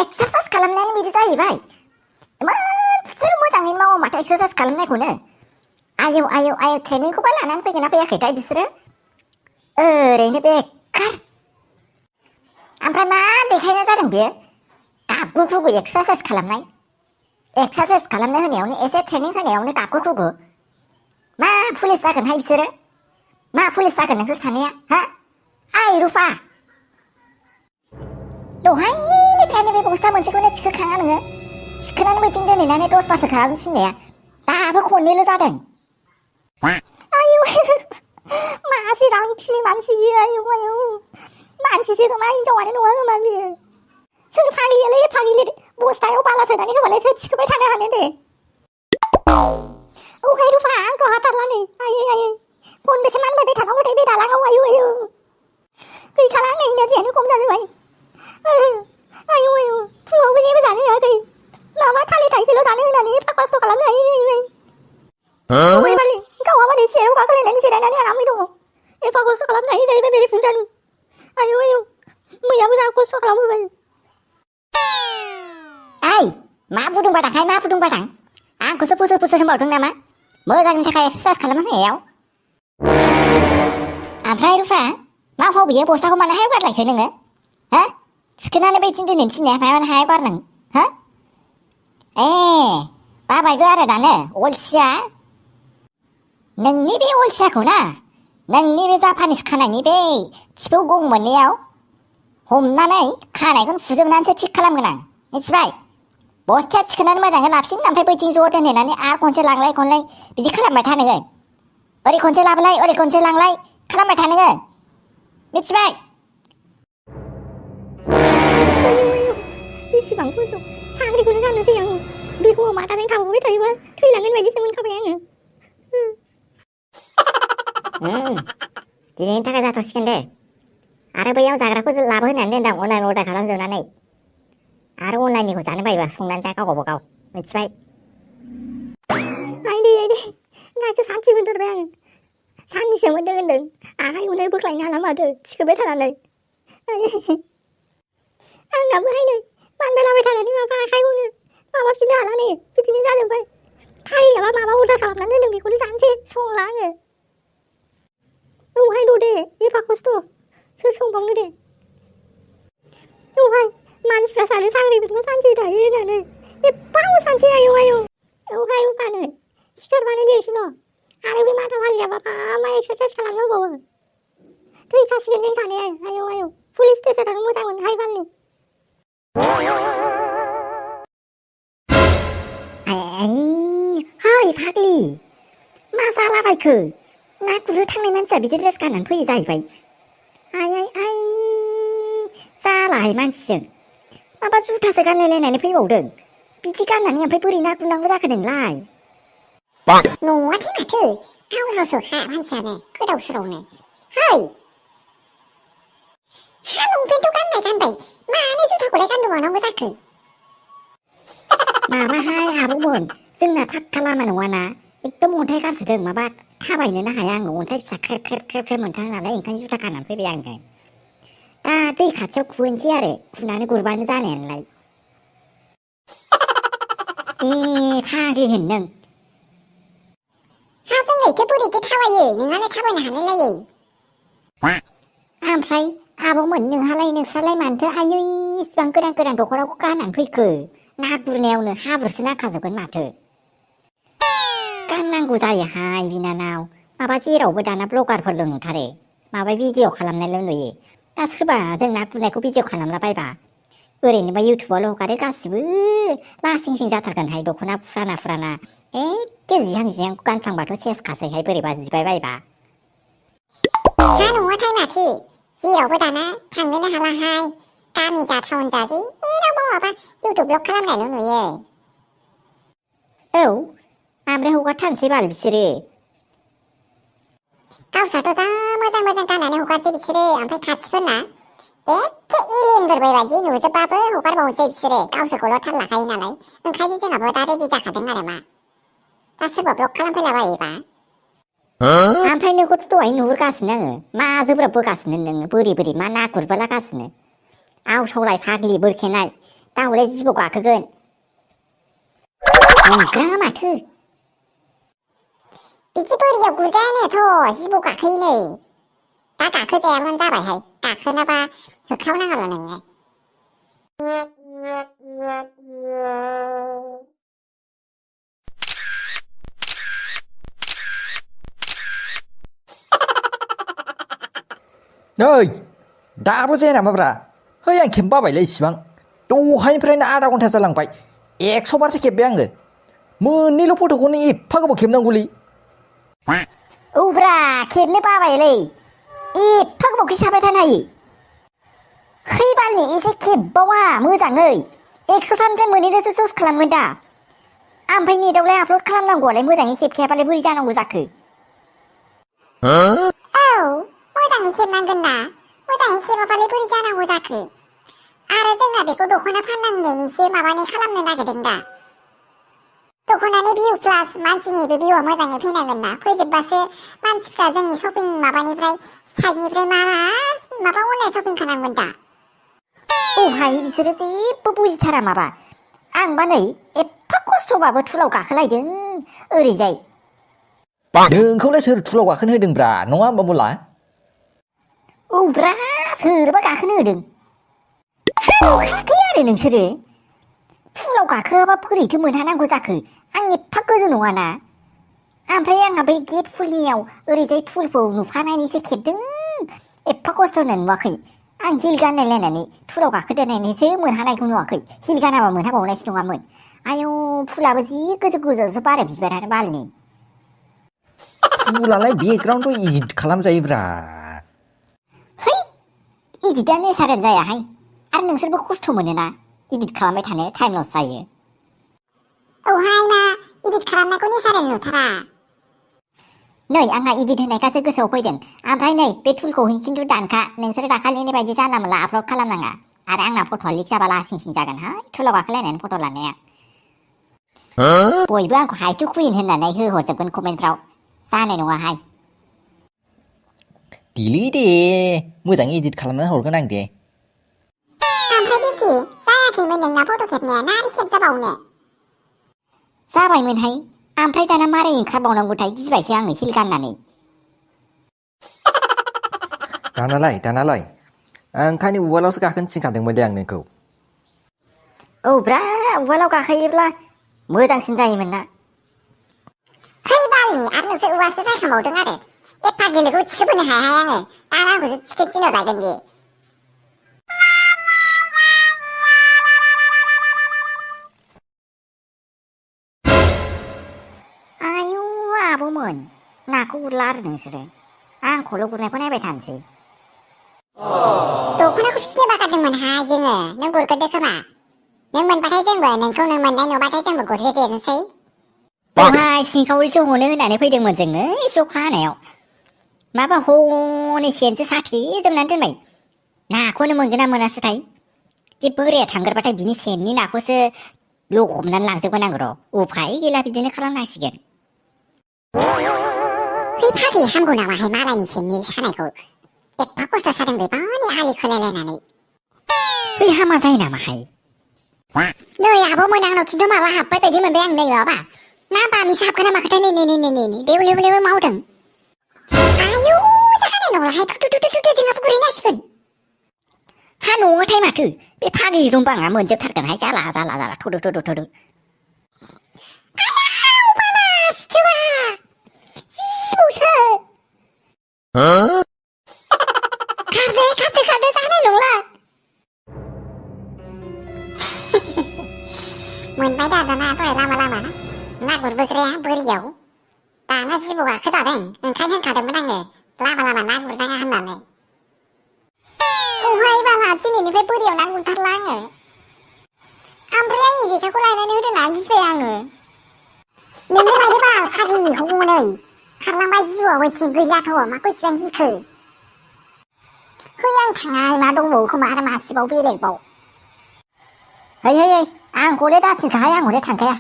Exercise खालामनायानो बिदि जाहैबाय। सोर मोजाङै मावो माथो एक्सारसाइज खालामनायखौनो। आयौ आयौ आयौ ट्रेनिंखौबा लानानै फैगोन ना फैयाखैथाय बिसोरो? ओरैनो बेकार। ओमफ्राय मा देखायनाय जादों बेयो? गाबगु खुगु एक्सारसाइज खालामनाय। एक्सारसाइज खालामनो होनायावनो एसे ट्रेनिं होनायावनो गाबगु खुगु। मा पुलिस जागोनहाय बिसोरो? मा पुलिस जागोन नोंसोर सानैया? हा? आइ रुफा, दहायनिफ्रायनो बे बस्था मोनसेखौनो थिखोखाङा नोङो? थिखोनानै बैथिं दोनहैनानै 10 बारसो खालामनो थिननाया दाबो खननैल' जादों। आयौ मासे रांखिनि मानसि बियो। आयौ आयौ मानसिसो खोमा, हिनजावानो नङा खोमा बियो। सोर फाग्लियालै फाग्लि बस्थायाव बाला सोनानै होबालाय सोर थिखोबाय थानो हानो दे। औहाय रुफा आंथ' हाथारला नै। आयै आयै खनबेसे मानबाय थानांगौथाय बे दालाङाव? आयौ आयौ गैखाला आंना इनारजियानो खम जाजोब्बाय। आयौ आयौ फुङावबो जेबो जानो होआखै। माबा थालिर थाइसेल' जानो होनानै एफा खस्थ' खालामनो हायो जाहैबाय। अबे बालि गावहा माने सेराव गाखोलायनानै जिरायनानै आरामै दङ। एफा खस्थ' खालामनो हायो जाहैबाय बेरे फुंजानि। आयौ आयौ मैयाबो जा खस्थ' खालामबोबाय। ओइ मा बुदुंबादांहाय मा बुदुंबादां? आंखौसो फुसुर फुसुर होनबावदों नामा मोजांनि थाखाय एक्सारसाइज खालामनायाव? ओमफ्राय रुफा मा फाव बियो? बस्थाखौ मानो हायाव गारलायखो नोङो? हा? थिखोनानै बैथिं दोननो थिननाया मानो हायाव गारदों? हा? ए बाबायबो आरो दानो अलसिया? नोंनि बे अलसियाखौ ना, नोंनि बे जापानिस खानायनि बे थिफौ गं मोननैयाव हमनानै खानायखौनो फुजोबनानैसो थिग खालामगोन आं, मिथिबाय? बस्थाया थिखोनानै मोजाङै लाबोसिन, ओमफ्राय बैथिं ज' दोनहैनानै आरो खनसे लांलाय खनलाय बिदि खालामबाय था नोङो। ओरै खनसे लाबोलाय ओरै खनसे लांलाय खालामबाय था नोङो, मिथिबाय? बेसेबां खस्थ' साख्रिखौनो गारनोसै आङो। बेखौ माथाजों थाबोबाय थायोबा थैलांगोन बायदिसो मोनखाबाय आङो। दिनैनि थाखाय जाथ'सिगोन दे। आरो बैयाव जाग्राखौ लाबो होनानै दोनदां अनलाइन अर्डार खालामजोबनानै। आरो अनलाइननिखौ जानो बायोबा संनानै जा गाव गाव, मिथिबाय? आइदै आइदै दासो सानसे मोनथारबाय आङो। साननैसो मोनदों होनदों आखाइ हनै बोख्लायनो हाला माथो थिखोबाय थानानै। आंनाबोहाय नै मानबायलाबाय थानानै माबा आखाइखौनो माबाफिननो हाला नै बिदिनो जाजोब्बाय। खारियाबा माबा अर्डार खालामनानै दोनदों बेखौनो जानोसै, संला आङो। औहाय दे एफा खस्थ' सोर संबावनो दे। औहाय मानसिफ्रा सानो साख्रिफोरखौ सानसे थायो होननानै एफा सानसे। आयौ आयौ औहाय उफानो सिखारबानो देरसिन' आरो बे माथा फारियाबा मा एक्सारसाइज खालामनो होबावो। थैखासिगोन जों सानैया। आयौ आयौ पुलिस स्टेसनावनो मोजां मोनहाय बालनि। हाय फाग्लि मा जालाबायखो? ना गुरनो थांनाय मानसिया बिदि ड्रेस गाननानै फैयो जाहैबाय। आइ आइ आइ जालाहाय मानसिजों माबा जुथासो गानलायलायनानै फैबावदों। बिदि गाननानै ओमफ्राय बोरै ना गुरनांगौ जाखो नोंलाय? न'आथाय माथो टाउनावसोखा मानसियानो गोदाव सोरावनो। है हा लंपेन्टथ' गानबाय मानो जुथाखौलाय गानबोबावनांगौ जाखो? माबाहाय आब'मोन जोंना फाक्का लामा नङाना, एकदम अन्थाइ गारसोदों। माबा थाबायनोनो हाया आङो, अन्थाइ फिसा ख्रेब ख्रेब ख्रेब ख्रेब मोनथारो नालाय, ओंखायनो जुथा गाननानै फैबाय आङो। दा दै खाथियाव खुहैनोसै आरो खुनानै गुरबानो जानायालाय। ए फाग्लि होन नों। हा जोंलायथो बोरैथो थाबायो, नोंहालाय थाबायनो हालायलायै। ओमफ्राय आब'मोन नोंस्रालाय मानोथो आयै इसिबां गोदान गोदान दख'नाखौ गाननानै फैखो? ना गुरनायावनो हाब्रुसो नांखाजोबगोन माथो। गाननांगौ जायोहाय बिनानाव, माबा जेरावबो दाना ब्लगारफोरल' नुथारो, माबा भिडिअ खालामनायल' नुयो। दा सोरबा जों ना गुरनायखौ भिडिअ खालामला बायबा ओरैनोबा इउटुबावल' हगारो, गासिबो लासिं सिं जाथारगोनहाय। दख'ना फुराना फुराना एखे जिहां जिहां गानफ्लांबाथ' सेसखासैहाय बोरैबा जिबाय बायबा। हा नङाथाय माथो जेरावबो दाना थांनोनो हालाहाय, गामि जा टाउन जा जेरावबो माबा इउटुब ब्लग खालामनायल' नुयो। औ ओमफ्राय हगारथारनोसै बाल बिसोरो। गावस्राथ' जा मोजां मोजां गाननानै हगारसै बिसोरो, ओमफ्राय खाथिफोरना एखे एलियेनफोर बायदि नुजोबबाबो हगारबावनोसै बिसोरो। गावसोरखौल' थाल लाखायो नालाय, ओंखायनो जोंनाबो दा रेडि जाखादों आरो मा दा सोरबा ब्लग खालामफैलाबायोबा। ओमफ्राय नोंखौथ' दहाय नुहुरगासिनो आङो, मा जोब्राब बोगासिनो नोङो? बोरै बोरै मा ना गुरबोलागासिनो? आवसावलाय फाग्लि बोरखेनाय दाउलाय जिबौ गाखोगोन नंगौना माथो बिदि बोरियाव गुरजायानोथ' जिबौ गाखोयोनो दा गाखोजायाबानो जाबायहाय गाखोनाबा होख्रावनाङाल' नोङो नै दाबो जाया नामाब्रा है आं खेबबाबायलै इसिबां दहायनिफ्रायनो आधा घन्टा जालांबाय 100 बारसो खेबबाय आङो मोननैल' फट'खौनो एफा गोबाव खेबनांगौलै औब्रा खेबनो बाबायलै एफा गोबावखि साबाय थानो हायो खैबारनि एसे खेबबावा मोजाङै 100थानिफ्राय मोनहैनोसो जस खालामगोन दा ओमफ्राय नेटआवलाय आपल'ड खालामनांगौआलाय मोजाङै खेबखायाबालाय बोरै जानांगौ जाखो औ मोजाङै खेबनांगोन ना मोजाङै खेबाबालाय बोरै जानांगौ जाखो आरो जोंहा बेखौ दख'ना फाननांनायनिसो माबानाय खालामनो नागिरदों दा दख'नानि भिउ प्लास मानसिनिबो भिउआ मोजाङै फैनांगोन ना फैजोबबासो मानसिफ्रा जोंनि शपिं माबानिफ्राय साइडनिफ्राय माबा अनलाइन शपिं खालामगोन दा औहाय बिसोरो जेबो बुजिथारा माबा आंबा नै एफा खस्थ'बाबो थुलाव गाखोलायदों ओरैजाय नोंखौलाय सोर थुलाव गाखोनो होदोंब्रा नङा होमबा मला औब्रा सोरबा गाखोनो होदों नुखायाखै आरो नोंसोरो थुलाव गाखोआबा बोरैथो मोनहानांगौ जाखो आं एफा गोजौ नङाना ओमफ्राय आंहा बै गेट फुलनियाव ओरैजाय फुलखौ नुफानायनिसो खेबदों एफा खस्थ' होननानै नुवाखै आं हिल गानलायलायनानै थुलाव गाखोदेरनायनिसो मोनहानायखौ नुवाखै हिल गानाबा मोनहाबावनायसो नङामोन आयौ फुलाबो जि गोजौ गोजौसो बारो बिबारानो बालनि फुलालाय बेकग्राउन्डखौ इदिट खालामजायोब्रा है इदिटआ नेचारेल जायाहाय आरो नोंसोरबो खस्थ' मोनोना इदिट खालामबाय थानो टाइम लस जायो औहाय मा इदिट खालामनायखौ नेचारेल नुथारा नै आंहा इदिट होनायखासो गोसोआव फैदों ओमफ्राय नै बे टुलखौ खिन्थु दानखा नोंसोरो दाखालिनि बायदि जानला मोनला आपल'ड खालामनाङा आरो आंना फट'आ लिक जाबा लासिं सिं जागोनहाय टुलाव गाखोलायनानै फट' लानाया बयबो आंखौ हाइटु कुइन होननानै होहरजोबगोन कमेन्टफ्राव जानाय नङाहाय देलै दे मोजाङै इदिट खालामनानै हरगोन आं दे ओमफ्राय बिउटि जायाखैमोन नोंना फट' खेबनाया ना आरो खेबजाबावनो जाबायमोनहाय ओमफ्राय दाना मारै ओंखारबावनांगौथाय गिबायसो आङो हिल गाननानै दानालाय ओंखायनो उवालावसो गाखोनो थिनखादोंमोनलै आं नोंखौ औब्रा उवालाव गाखोयोब्ला मोजांसिन जायोमोन ना है बालनि आरो नोंसोर उवासो रायखांबावदों आरो एफा गिलिरखौ थिखोबोनो हायाहाय आङो दाना आंखौसो थिखो थिनहर लागोन बियो आयौ आब'मोन नाखौ गुरला आरो नोंसोरो आंखौल' गुरनायखौ नायबाय थानोसै दख'नाखौ फिसिनो बागारदोंमोनहाय जोङो नों गुरगोरदो खोमा नों मोनबाथाय जोंबो नोंखौ नों मोननाय नुबाथाय जोंबो गुरहैदेरनोसै दहाय सिंखावरिसो हनो होननानै फैदोंमोन जोङो एसे अखा हानायाव माबा हनै सेनसो साथेजोबनानै दोनबाय नाखौनो मोनगोन ना मोनासोथाय बे बोराया थांग्रोबाथाय बिनि सेननि नाखौसो लखबनानै लांजोबगोन आं र' उफाय गैला बिदिनो खालामनांसिगोन है फाग्लि हामगौ नामाहाय मालायनि सेननि सानायखौ एफा खस्थ' सादों बे बावनि आलि खोलायलायनानै बै हामा जायो नामाहाय नै आब'मोन आंनाव खिन्थु माबा हाबबाय बायदि मोनबाय आं नै माबा ना बामिसो हाबखोना ना माखोथाय नै लेव मावदों आयौ जानाय नंलाहाय थु जोंहाबो गुरहैनांसिगोन हा नङाथाय माथो बे फाग्लि रुमबाङा मोनजोबथारगोनहाय जाला थ'दो आयाव बाला सिथोबा जिबौसो खारदो जानाय नंला मोनबाय दाना दहाय लामा ना गुरबोग्राया बोरियाव दाना जिबौ गाखोजादों ओंखायनो होनखादोंमोन आङो लामा ना गुरनाङा होननानै औहाय बाला दिनैनिफ्राय बोरियाव ना गुरथारला आङो ओमफ्राय आंनि जेखाखौ लायनानै होदोंना गिबाय आङो नोंनो लायोबा फाग्लि हनै खारलांबाय जिबौआ वैथिं गैलाथ' माखौ इसिबां गिखो है आं थाङा मा दंबावो खोमा आरो मासेबाव बेलेगबाव है आंखौलाय दाथिनखाहाय आं हले थांखाया